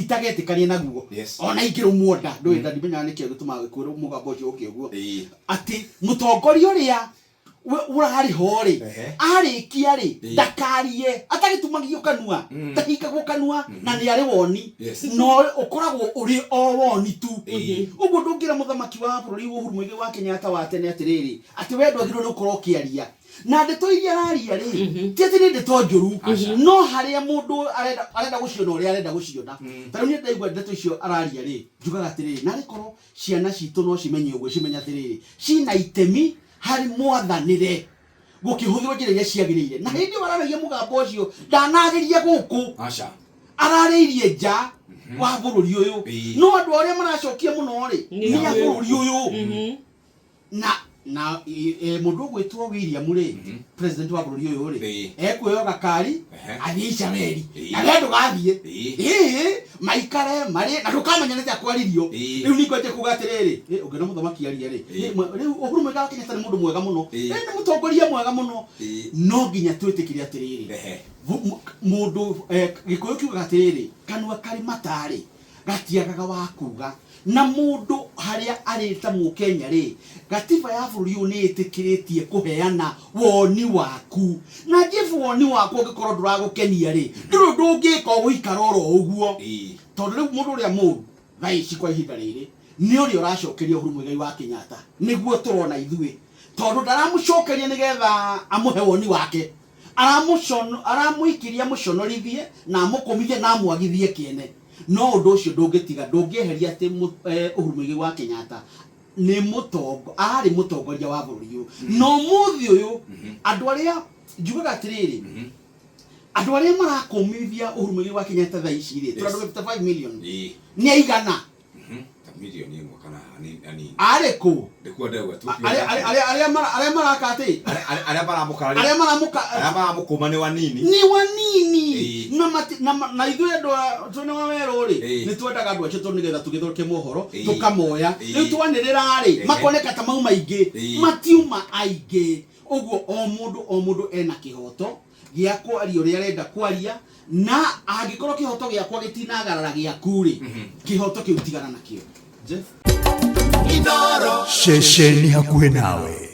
itagetĩkania naguo. Ona ingĩrũmwo nda ndũĩ nda ndimenyaga nĩkĩo gĩtũmaga gĩkũyũ mũgambo ũcio ũke ũguo. Atĩ mũtongoria ũrĩa ũrarĩ ho rĩ, arĩkia rĩ, ndakarie atagĩtumagio kanua, ndahingagwo kanua, na nĩ arĩ woni. No ũkoragwo ũrĩ o woni tu. Ũguo ndũngĩra mũthamaki wa bũrũri Uhuru Muigai wa Kenyatta wa tene atĩrĩrĩ, atĩ we ndwagĩrĩirwo nĩ gũkorwo ũkĩaria. Na ndeto iria araria rĩ, ti atĩ nĩ ndeto njũru, no harĩa mũndũ arenda arenda gũciona ũrĩa arenda gũciona. Ta rĩu niĩ ndaigua ndeto icio araria rĩ, njugaga atĩrĩrĩ, narĩ korwo ciana citũ no cimenye ũguo, cimenye atĩrĩrĩ, cina itemi harĩ mwathanĩre gũkĩhũthĩrwo njĩra iria ciagĩrĩire. Na hĩndĩ ĩyo araragia mũgambo ũcio ndanageria gũkũ. Aca. Ararĩirie nja wa bũrũri ũyũ. No andũ arĩa maracokia mũno rĩ, nĩ a bũrũri ũyũ. Na na mũndũ ũgwĩtwo William rĩ, president wa bũrũri ũyũ rĩ, ekuoya gakari athiĩ Isiraeli. Na we ndũgathiĩ. Ĩĩ, maikare marĩ na ndũkamenya nĩ atĩa kwaririo. Rĩu ningĩ wanjie kuga atĩrĩrĩ, ũngĩona mũthamaki aria rĩ, rĩu Uhuru Muigai wa Kenyatta nĩ mũndũ mwega mũno. Nĩ mũtongoria mwega mũno. No nginya twĩtĩkĩre atĩrĩrĩ, mũndũ, Gĩkũyũ kiugaga atĩrĩrĩ, kanua karĩ mata rĩ, gatiagaga wa kuga. Na mũndũ harĩa arĩ ta Mũkenya rĩ, gatiba ya bũrũri ũyũ nĩ ĩtĩkĩrĩtie kũheana woni waku. Na Jeff woni waku ũngĩkorwo ndũragũkenia rĩ, ndũrĩ ũndũ ũngĩka ũgũikara oro ũguo. Tondũ rĩu mũndũ ũrĩa mũru thaa ici kwa ihinda rĩrĩ nĩ ũrĩa ũracokeria Uhuru Muigai wa Kenyatta, nĩguo tũrona ithuĩ. Tondũ ndaramũcokeria nĩgetha amũhe woni wake, aramũikĩria amũconorithie na amũkũmithie na amwagithie kĩene. No ũndũ ũcio ndũngĩtiga, ndũngĩeheria atĩ Uhuru Muigai wa Kenyatta nĩ mũtongo, arĩ mũtongoria wa bũrũri ũyũ. Na ũmũthĩ ũyũ andũ arĩa njugaga atĩrĩrĩ, andũ arĩa marakũmithia Uhuru Muigai wa Kenyatta thaa ici rĩ, 255 million nĩ aigana? Ta mirioni ĩmwe kana hanini. Arĩ kũ? Ndĩkuo ndauga tu. Arĩa maraka atĩ? Arĩa maramũkararia. Arĩa maramũka. Arĩa maramũkũma nĩ wanini. Nĩ wanini. Na mati, na, na ithuĩ andũ a twĩna wa werũ rĩ, nĩ twendaga andũ acio tondũ nĩgetha tũgĩthondeke mohoro, tũkamoya. Rĩu twanĩrĩra rĩ, makoneka ta mauma aingĩ. Matiuma aingĩ. Ũguo o mũndũ o mũndũ ena kĩhoto gĩa kwaria ũrĩa arenda kwaria, na angĩkorwo kĩhoto gĩakwa gĩtinagarara gĩaku rĩ, kĩhoto kĩu tigana nakĩo. Jeff? Ceceni hakuhĩ nawe.